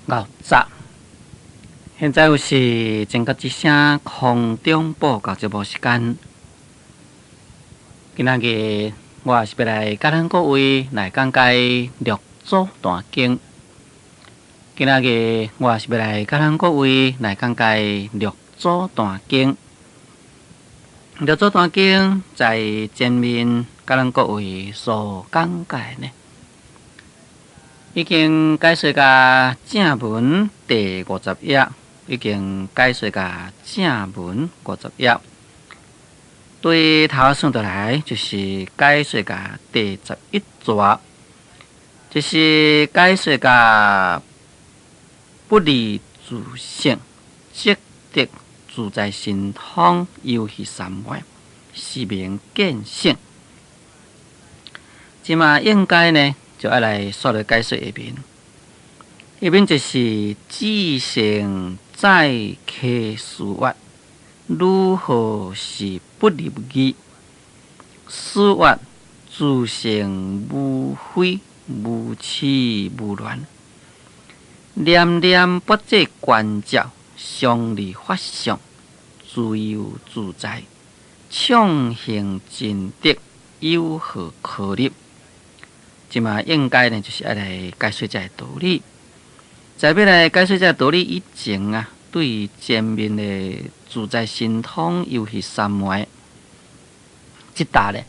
五十。現在又是正覺之聲空中報告節目時間。今仔日我是欲來佮咱各位來講解六祖壇經。今仔日我是欲來佮咱各位來講解六祖壇經。六祖壇經在前面佮咱各位所講解呢，已經解說到正文第五十頁，已經解說到正文五十頁。對頭算落來，就是解說到第11逝，就是解說到不離自性，即得自在神通，遊戲三昧，是名見性。這馬應該呢，就愛來煞來解說下面。下面就是自性載契思月，如何是不入義？思月自性無非無痴無亂，念念不作觀照，常離法相，自由自在，暢行盡得，有何可立？這馬應該呢，就是愛來解說這个道理。在欲來解說這個道理以前啊，對前面的自在神通遊戲三昧，這搭咧，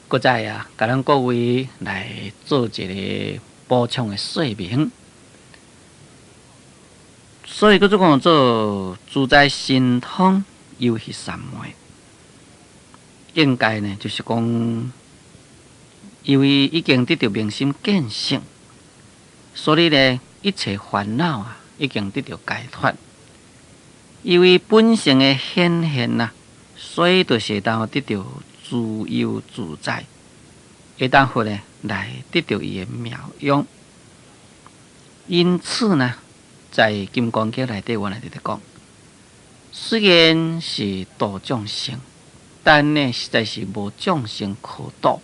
閣再啊，共咱各位來做一個補充的說明。所以閣做講做自在神通遊戲三昧，應該呢，就是講，因為已經得著明心見性，所以呢，一切煩惱啊，已經得著解脫。因為本性的顯現啊，所以就是會當得著自由自在，會當佛呢來得著伊的妙用。因此呢，在《金剛經》內底，原來佇咧講，雖然是度眾生，但呢，實在是無眾生可度。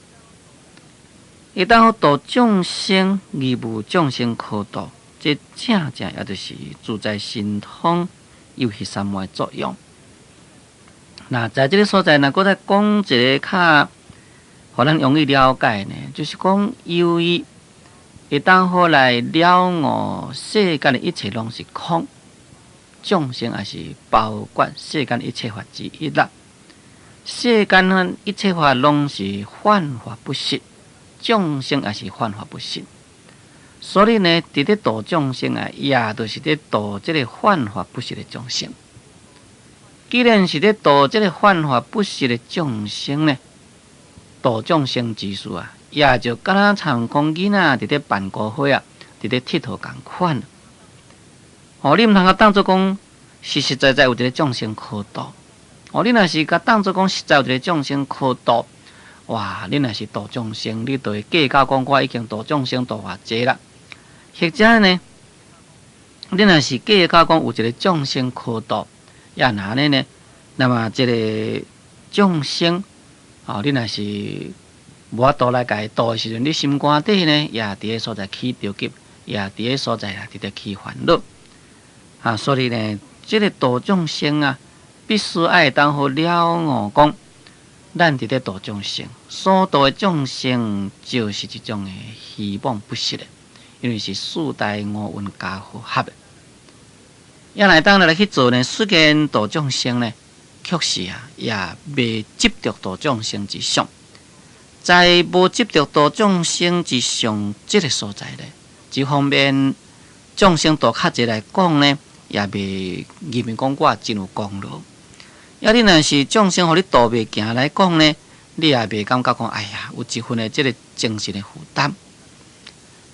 會當度眾生，而無眾生可度，這正正也就是自在神通遊戲三昧作用。那在這个所在，若閣再講一个較，予咱容易了解呢，就是講由於會當好來了悟世間的一切攏是空，眾生也是包括世間一切法之一啦。世間的一切法攏是幻化不實。眾生也是幻化不實，所以呢，佇咧度眾生啊，也就是佇度這个幻化不實的眾生。既然是咧度這个幻化不實的眾生呢，度眾生之事啊，也就敢若親像囡仔佇咧辦歌會啊，佇咧𨑨迌仝款。哦，你毋通共當做講實實在在有一个眾生可度。哦，你若是共當做講實在有一个眾生可度。哇！你若是度眾生，你就會計較講我已經度眾生度偌濟啦。或者呢，你若是計較講有一个眾生可度，也若按呢呢，那麼這个眾生，哦，你若是無法度來共伊度的時陣，你心肝底呢，也佇个所在起著急，也佇个所在啊，佇咧起煩惱。啊，所以呢，這个度眾生啊，必須愛當好了悟講。咱佇咧度眾生，所度的眾生就是一種的虛妄不實的，因為是四大五蘊加和合的。也來當來去做呢，雖然度眾生呢，確實啊，也袂執著度眾生之相。在無執著度眾生之相這个所在呢，一方面眾生度較濟來講呢，也袂認為講我真有功勞。啊！你若是眾生予你度袂行來講呢，你也袂感覺講，哎呀，有一份的這个精神的負擔。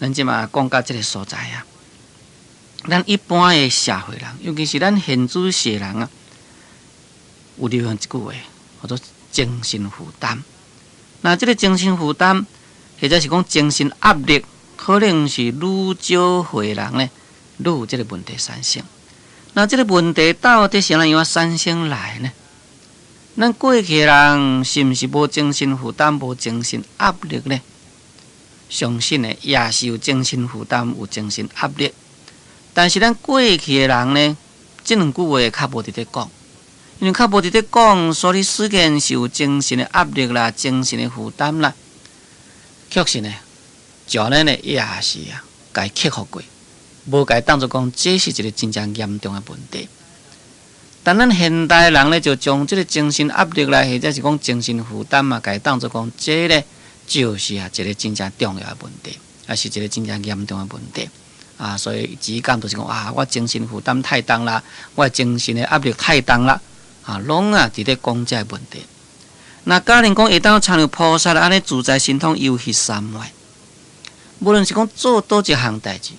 咱這馬講到這个所在啊，咱一般的社會人，尤其是咱現主世人啊，有流行一句話，叫做精神負擔。那這个精神負擔，或者是講精神壓力，可能是愈少歲人呢，愈有這个問題產生。那這个問題到底是按怎樣產生來呢？咱過去的人是毋是無精神負擔、無精神壓力呢？相信呢，也是有精神負擔、有精神壓力。但是咱過去的人呢，這兩句話較無佇咧講，因為較無佇咧講，所以世間是有精神的壓力啦，精神的負擔啦，確實呢，上呢呢也是啊，共伊克服過，無共伊當做講這是一個真正嚴重的問題。但咱現代人呢，就將這個精神壓力啦，或者是講精神負擔啊，共伊當做講這呢，就是啊一個真正重要的問題，也是一個真正嚴重的問題。啊，所以只講就是講啊，我精神負擔太重啦，我精神的壓力太重啦，啊，攏啊佇咧講這個問題。那假如講會當親像菩薩按呢自在神通遊戲三昧，無論是講做佗一項代誌，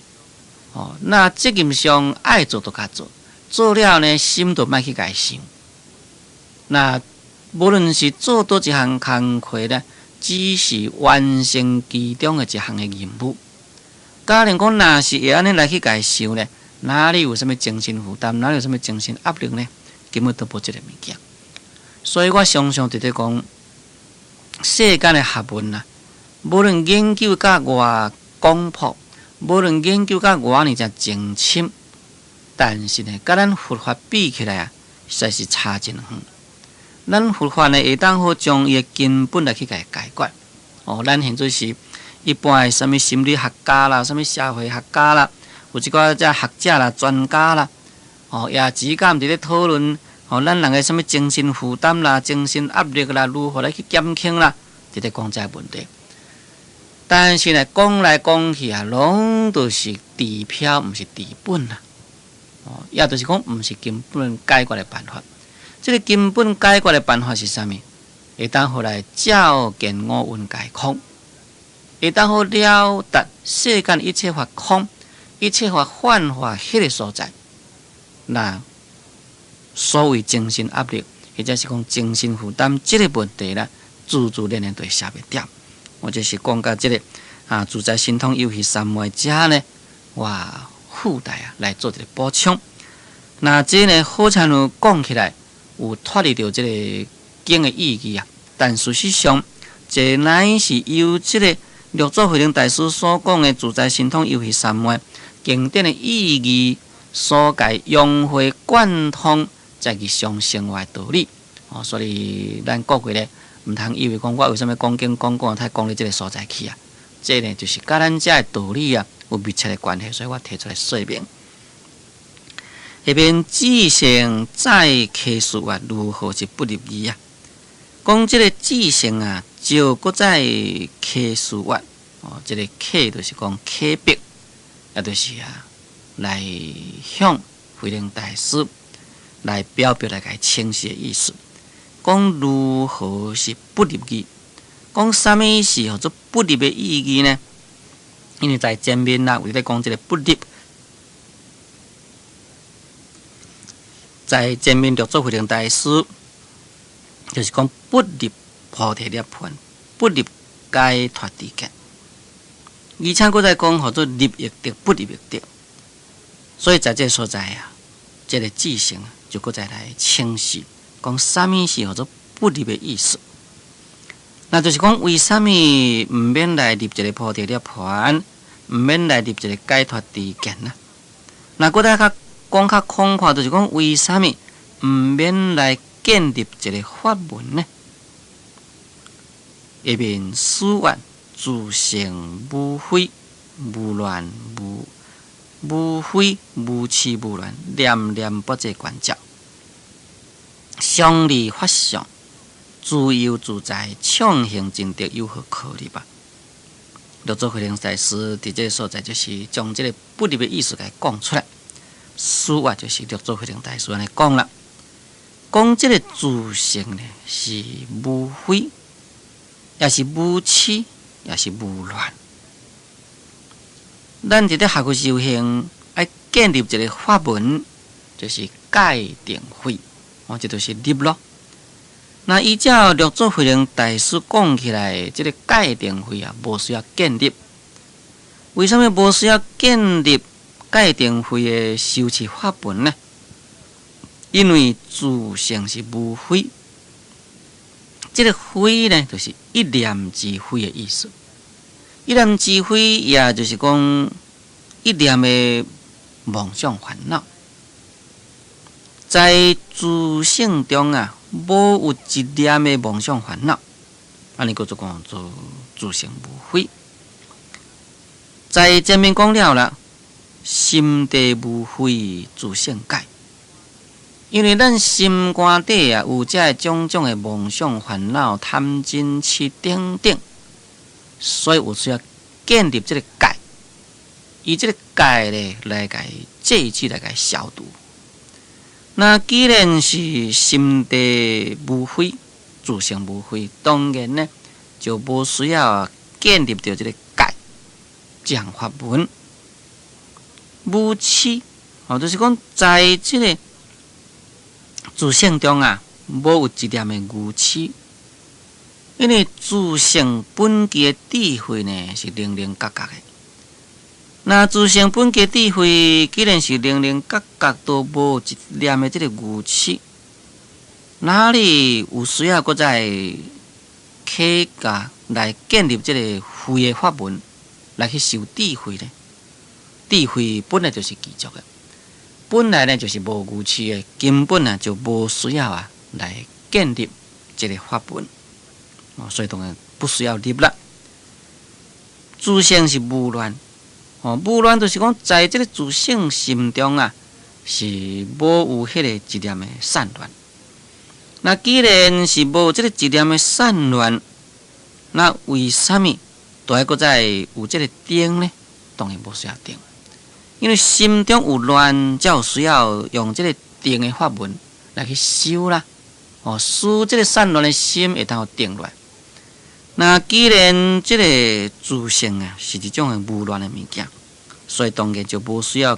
哦，那責任上愛做就共做，做了呢心就莫去共伊想。那無論是做佗一項工課呢，只是完成其中的一項的任務。假如講若是會按呢來去共伊想呢，哪裡有啥物精神負擔，哪裡有啥物精神壓力呢？根本都無這個物件。所以我常常佇咧講，世間的學問啊，無論研究甲偌廣博，無論研究甲偌爾濟精深，但是呢，佮咱佛法比起來啊，實在是差真遠。咱佛法呢，會當好將伊的根本來去共伊解決。哦，咱現在是一般的啥物心理學家啦，啥物社會學家啦，有一寡這學者啦、專家啦，哦，也只敢佇咧討論，哦，咱人的啥物精神負擔啦、精神壓力啦，如何來去減輕啦，佇咧講這個問題。但是呢，講來講去啊，攏都是治標，毋是治本啊。哦，也就是講，毋是根本解決的辦法。這個根本解決的辦法是啥物？會當予來照見五蘊皆空，會當予了達世間一切法空，一切法幻化彼個所在。那所謂精神壓力，或者是講精神負擔這個問題呢，自自然然就會消滅掉。我就是講到這個啊，自在神通遊戲三昧遮呢，我附帶啊來做一個補充。那這呢，好親像講起來有脫離著這個經的意義啊，但事實上，這乃是由這個六祖慧能大師所講的自在神通遊戲三昧經典的意義所共融會貫通，在日常生活的道理。哦，所以咱各位咧，毋通以為講我為啥物講經講講太講佇這個所在去啊？這呢就是佮咱遮的道理啊有密切的關係，所以我提出來說明。下面智勝再啟示曰，如何是不入義啊？講這個智勝啊，就閣再啟示曰，哦，這個啟就是講啟筆，也就是啊，來向慧能大師來表白來共伊請示的意思。講如何是不入義？講啥物是號做不入的意義呢？因為在前面啦，有咧講這個不入，在前面六祖慧能大師就是講不入菩提涅槃，不入解脫知見，而且閣再講號做入亦得，不入亦得。所以在這個所在啊，這個智勝就閣再來請示，講啥物是號做不入的意思？那就是講為啥物毋免來入一個菩提涅槃，毋免來入一個解脫知見呢？那閣再較講較廣闊，就是講為啥物毋免來建立一個法門呢？下面師曰：自性無非無亂無無非無癡無亂，念念不做觀照，常離法相，自由自在，暢行真德，有何可入啊？六祖慧能大師佇這個所在，就是將這個不入的意思共伊講出來。師曰就是六祖慧能大師按呢講啦，講這個自性呢是無非，也是無癡，也是無亂。咱佇咧學佛修行，愛建立一個法門，就是戒定慧，哦，這就是入咯。那依照六祖慧能大師講起來，這個戒定慧啊，無需要建立。為啥物無需要建立戒定慧的修持法門呢？因為自性是無非，這個非呢，就是一念之非的意思。一念之非，也就是講一念的妄想煩惱。在自性中啊，無有一念的妄想煩惱，按呢叫做講做自性無非。在前面講了啦，心地無非，自性解。因為咱心肝底啊，有這種種的妄想煩惱、貪嗔癡等等，所以有需要建立這個戒，以這個戒咧來共制止，來共消除。那既然是心地無非，自性無非，當然呢就無需要建立著這個戒這項法門。無癡哦，就是講在這個自性中啊，無有一念的愚癡，因為自性本具的智慧呢是靈靈覺覺的。那自性本具智慧，既然是靈靈覺覺都無一念的這個愚癡，哪裡有需要閣再起家來建立這個慧的法門來去修智慧呢？智慧本來就是具足的，本來呢就是無愚癡的，根本啊就無需要啊來建立這個法門，哦，所以當然不需要立啦。自性是無亂。哦，無亂就是講，在這個自性心中啊，是無有彼個一念的散亂。那既然是無這個一念的散亂，那為啥物都愛閣再有這個定呢？當然無需要定，因為心中有亂，才有需要用這個定的法門來去修啦。哦，使這個散亂的心會當予定落來。那既然這個自性啊是一種的無亂的物件，所以當然就無需要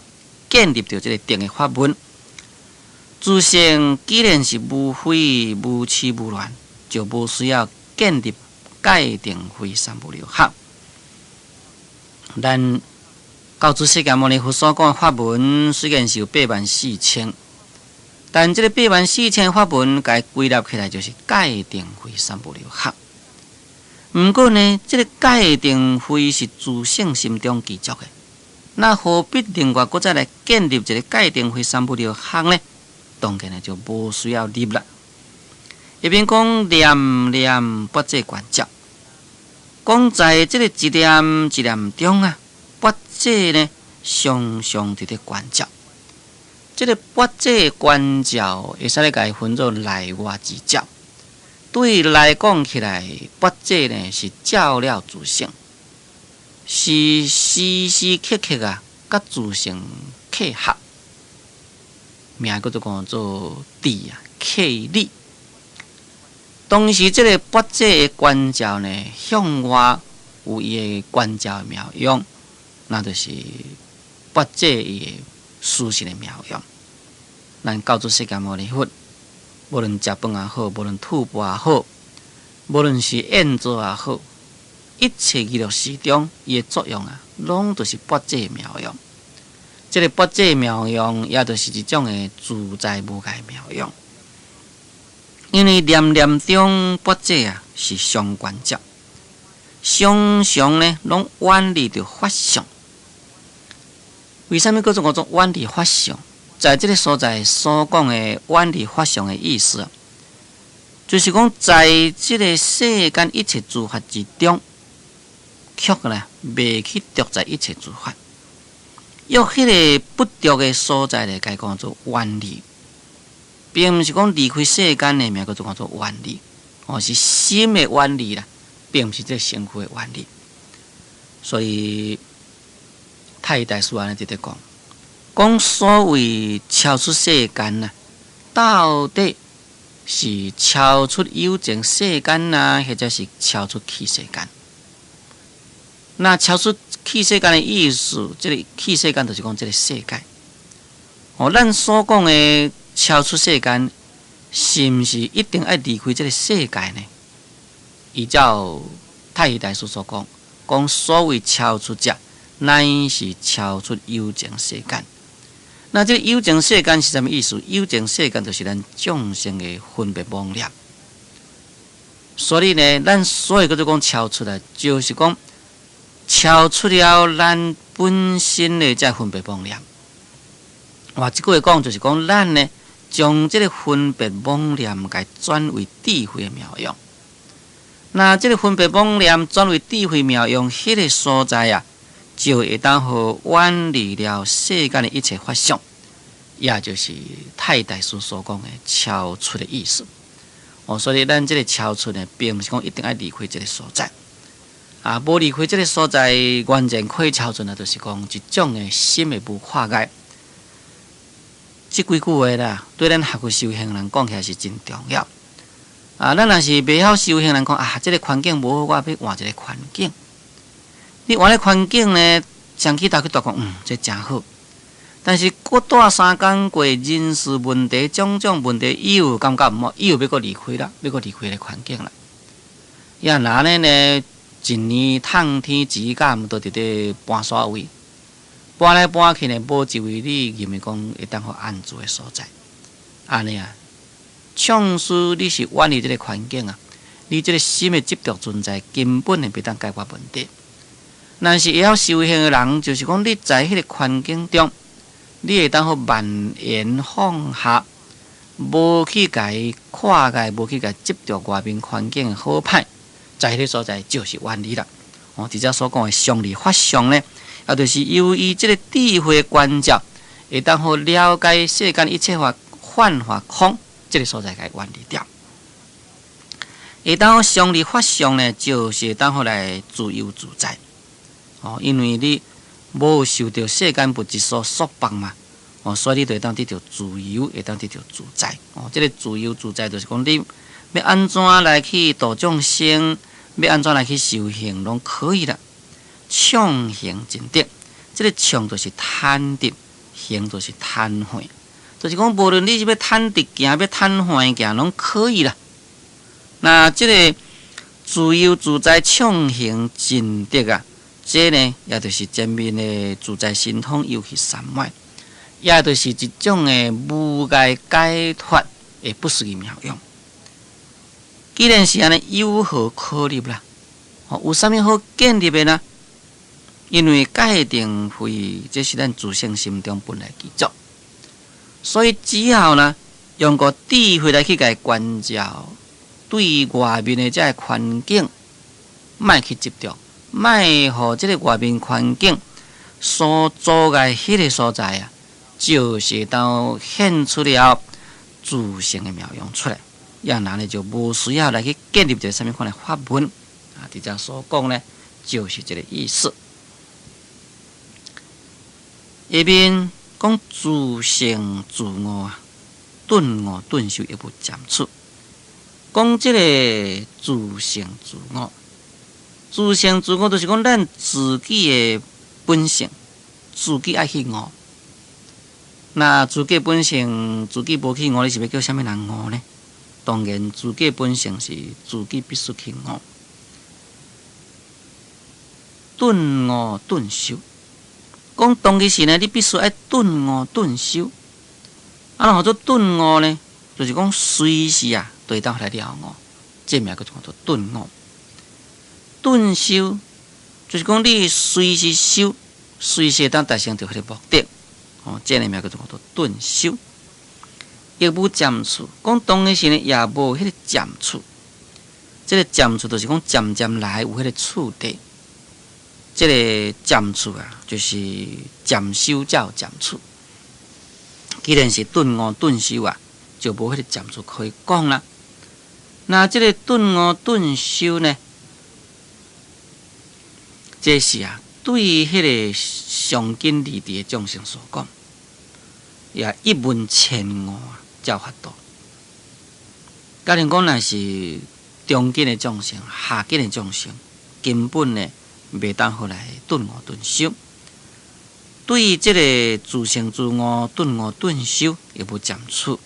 建立著這個定的法門。自性既然是無非、無癡、無亂，就無需要建立戒定慧三無漏學。咱到祖釋迦牟尼佛所講的法門，雖然是有8萬4千，但這個八萬四千法門，共歸納起來就是戒定慧三無漏學。毋過呢，這個戒定慧是自性心中具足的，那何必另外閣再來建立一個戒定慧三無漏學呢？當然就無需要立啦。一邊講念念不做觀照，講在這個一念一念中啊，不做呢，常常佇咧觀照。這個不做觀照，會使咧共伊分做內外之照。對內講起來，不做呢是照了自性，是時時刻刻啊，佮自性契合，名叫做講做智啊，契理。當時這個不做的觀照呢，向外有伊的觀照的妙用，那就是不做伊的事實的妙用。咱到祖釋迦牟尼佛，無論食飯也好，無論吐哺也好，無論是宴坐也好，一切娛樂時中，伊的作用啊，攏都是不做妙用。這個不做妙用，也就是一種的自在無礙妙用。因為念念中不做啊，是相關照，常常呢攏遠離著法相。為啥物叫做叫做遠離法相？在這個所在所講的遠離法相的意思啊，就是講在這個世間一切諸法之中，卻呢袂去著在一切諸法，用彼個不著的所在來共伊講做遠離，並毋是講離開世間的名叫做講做遠離，哦，是心的遠離啦，並毋是這個身軀的遠離。所以太虛大師按呢佇咧講。講所謂超出世間啊，到底是超出有情世間啊，或者是超出器世間？那超出器世間的意思，這個器世間就是講這個世界。哦，咱所講的超出世間，是毋是一定愛離開這個世界呢？依照太虛大師所講，講所謂超出者，乃是超出有情世間。那這個有情世間是啥物意思？有情世間就是咱眾生的分別妄念。所以呢，咱所以叫做講超出來，就是講超出了咱本身的這分別妄念。換一句話講，就是講咱呢，將這个分別妄念共轉為智慧的妙用。那這个分別妄念轉為智慧妙用，彼个所在啊，就會當予遠離了世間的一切法相，也就是太大師所講的超出的意思。哦，所以咱這个超出呢，並毋是講一定愛離開這个所在。啊，無離開這个所在，完全可以超出呢，就是講一種的心的無掛礙。這幾句話啦，對咱學佛修行人講起來是真重要。啊，咱若是袂曉修行人講啊，這个環境無好，我欲換一个環境。你換个環境呢，上去頭去蹛講，這誠好。但是閣蹛三工過，人事問題種種問題，又感覺毋好，又欲閣離開啦，欲閣離開个環境啦。也若按呢呢，一年趁天錢甲毋都佇咧搬煞位，搬來搬去呢，無一位你認為講會當予安住的所在。按呢啊，縱使你是遠離這个環境啊，你這个心的執著存在，根本呢袂當解決問題。但是會曉修行的人，就是講你在彼个環境中，你會當予萬緣放下，無去共伊掛礙，無去共執著外面環境的好歹，在彼个所在就是遠離啦。哦，佇遮所講的相離法相呢，也就是由於這个智慧觀照，會當予了解世間一切法幻化空，這个所在共遠離掉。會當相離法相呢，就是會當予來自由自在。哦，因為你無受著世間物質所束縛嘛，哦，所以你就會當得著自由，會當得著自在。哦，這个自由自在就是講你欲按怎來去度眾生，欲按怎來去修行，攏可以啦。暢行盡得，這个暢就是坦直，行就是坦緩，就是講無論你是欲坦直行，欲坦緩行，攏可以啦。那這个自由自在暢行盡得啊！這呢，也就是前面的自在神通遊戲三昧，也就是一種的無礙解脫的不思議妙用。既然是按呢，有何可立啦？哦，有啥物好建立的呢？因為戒定慧，這是咱自性心中本來具足，所以只要呢，用個智慧來去共伊觀照，對外面的這个環境，莫去執著。莫予這个外面環境所阻礙彼个所在啊，就是當顯出了自性的妙用出來，也那呢就無需要來去建立一个啥物款的法門啊。佇遮所講呢，就是這个意思。下面講自性自悟啊，頓悟頓修亦無漸處。講這个自性自悟。自性自悟就是講，咱自己的本性，自己愛去悟。那自己本性，自己無去悟，你是欲叫啥物人悟呢？當然，自己本性是自己必須去悟。頓悟頓修，講當其時呢，你必須愛頓悟頓修。啊，何做頓悟呢？就是講隨時啊，都會當來了悟，這名叫做頓悟。頓修就是講你隨時修，隨時會當達成著彼个目的。哦，這个名叫做頓修。亦無漸處，講當其時呢，也無彼个漸處。這个漸處就是講漸漸來有彼个次第。這个漸處啊，就是漸修才有漸處。既然是頓悟頓修啊，就無彼个漸處可以講啦。那這个頓悟頓修呢？這是啊，對彼个上根利智的眾生所講，也一聞千悟啊，才有法度。假如講若是中根的眾生、下根的眾生，根本呢袂當予來頓悟頓修。對這个自性自悟、頓悟頓修，亦無漸處。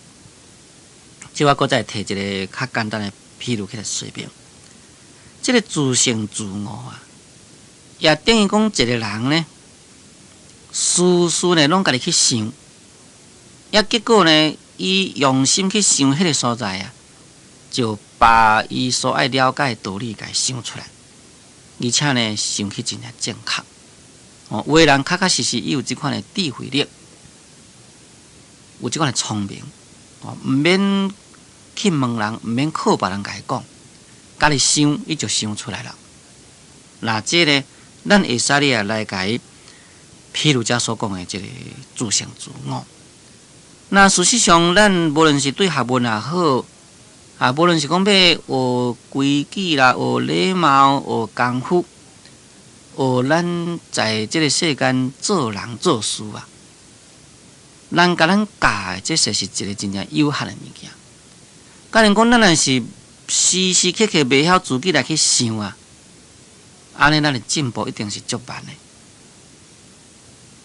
這我閣再提一个較簡單的譬喻起來說明，這个自性自悟啊。也等於講一个人呢，事事呢攏家己去想，也結果呢，伊用心去想彼个所在啊，就把伊所愛了解的道理共想出來，而且呢，想去真正正確。哦，有的人確確實實伊有這款的智慧力，有這款的聰明，哦，毋免去問人，毋免靠別人共伊講，家己想，伊就想出來了。那這个，咱會使咧來共伊，譬如遮所講的這个自性自悟。那事實上，咱無論是對學問也好，啊，無論是講欲學規矩啦、學禮貌、學功夫、學咱在這个世間做人做事啊，人共咱教的，這實是一个真正有限的物件。假如講咱若是時時刻刻袂曉自己來去想啊，按呢咱的進步一定是足慢的。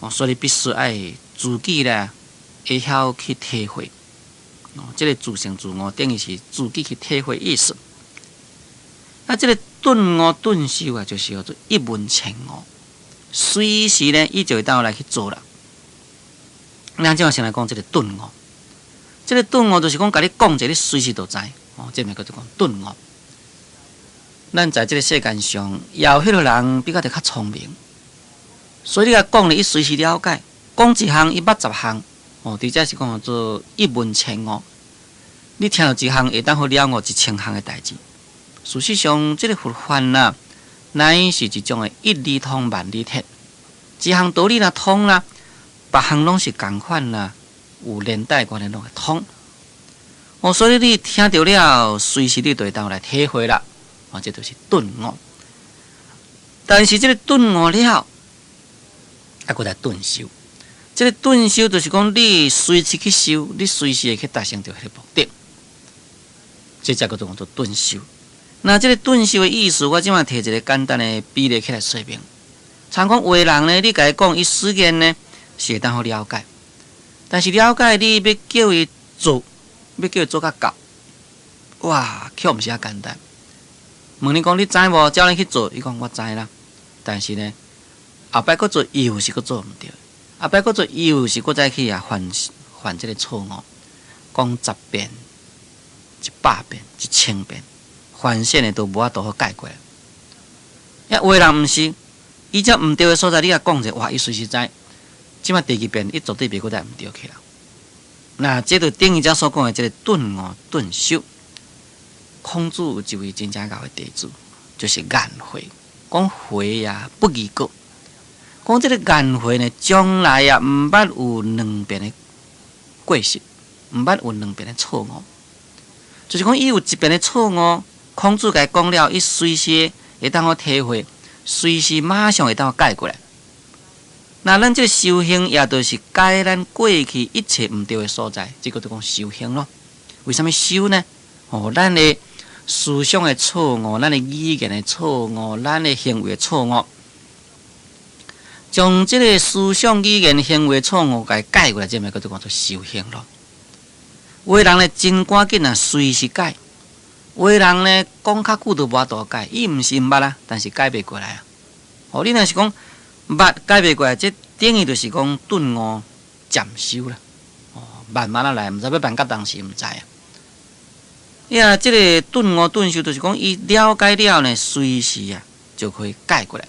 哦，所以必須愛自己咧會曉去體會。哦，這个自性自悟等於是自己去體會意思。啊，這个頓悟頓修啊，就是叫做一問千悟，隨時呢，伊就會當來去做啦。咱這擺先來講這个頓悟，這个頓悟就是講，共你講一下，你隨時就知。哦，這物叫做講頓悟。咱在這个世間上，也有彼个人比較著較聰明，所以你共伊講咧，伊隨時了解，講一項伊捌十項。哦，佇遮是講做一問千悟。你聽著一項，會當予了悟一千項的代誌。事實上，這个佛法啊，乃是一種的一理通萬理徹。一項道理若通啦，別項攏是仝款啦，有連帶關係攏會通。哦，所以你聽著了，隨時你就會當來體會啦。哦，這就是頓悟。但是這个頓悟了，猶閣來頓修。這个頓修就是講，你隨時去修，你隨時會去達成著彼个目的。這才叫做講做頓修。那這个頓修的意思，我這擺提一个簡單的比例起來說明。親像講有的人呢，你共伊講，伊雖然呢是會當予了解，但是了解你欲叫伊做，欲叫伊做甲到，哇，卻毋是遐簡單。問你講你知無？照按呢去做，伊講我知啦。但是呢，後擺閣做又是閣做毋著，後擺閣做又是閣再去啊犯犯這个錯誤，講十遍、100遍、1000遍，反正的都無法度好改過來。啊，有的人毋是，伊遮毋對的所在，你共伊講者，哇，伊隨時知。這擺第二遍，伊絕對袂閣再毋著去啦。那這就等於遮所講的這个頓悟頓修。孔子有一位真正𠢕的弟子，就是顏回。講回啊，不二過。講這个顏回呢，將來啊，毋捌有兩遍的過失，毋捌有兩遍的錯誤。就是講，伊有一遍的錯誤，孔子共伊講了，伊隨時會當予體會，隨時馬上會當予改過來。那咱這个修行，也就是改咱過去一切毋對的所在，這个就講修行囉。為啥物修呢？哦，咱的思想的錯誤，咱的語言的錯誤，咱的行為的錯誤，將這个思想、語言、行為錯誤共伊改過來，這物叫做講做修行囉。有的人呢，真趕緊啊，隨時改；有的人呢，講較久都無法度改。伊毋是毋捌啊，但是改袂過來啊。哦，你若是講捌改袂過來，這等於就是講頓悟漸修啦。哦，慢慢仔來，毋知欲慢到當時毋知啊。呀，這个頓悟頓修就是講，伊了解了呢，隨時啊就可以改過來。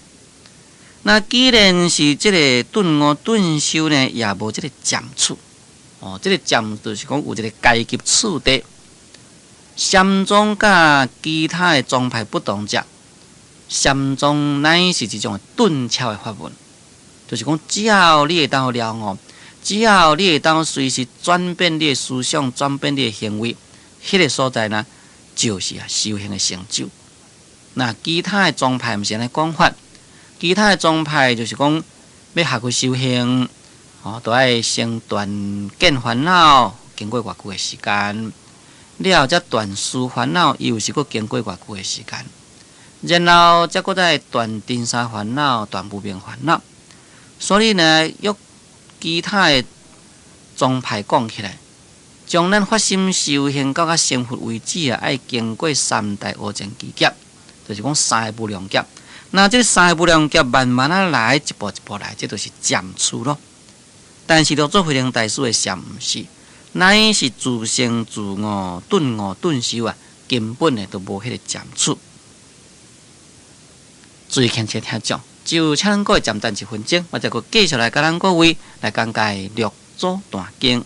那既然是這个頓悟頓修呢，也無這个漸次。哦，這个漸就是講有一个階級次第。禪宗佮其他的宗派不同者，禪宗乃是一種頓竅的法門，就是講只要你會當了悟，只要你會當隨時轉變你的思想，轉變你的行為，彼个所在呢，就是啊修行的成就。那其他的宗派毋是按呢講法，其他的宗派就是講欲學去修行，哦，都愛先斷見煩惱，經過偌久的時間，了後才斷思煩惱，又是閣經過偌久的時間，然後才閣再斷塵沙煩惱、斷無明煩惱。所以呢，約其他的宗派講起來，將咱發心修行到甲成佛為止啊，愛經過三大阿僧祇劫，就是講三個無量劫。那這三個無量劫慢慢仔來，一步一步來，這就是漸次囉。但是六祖慧能大師的禪毋是，乃是自性自悟、頓悟頓修啊，根本的都無彼個漸次。注意聽這聽眾，就請各位暫等一分鐘，我再閣繼續來佮咱各位來講解六祖壇經。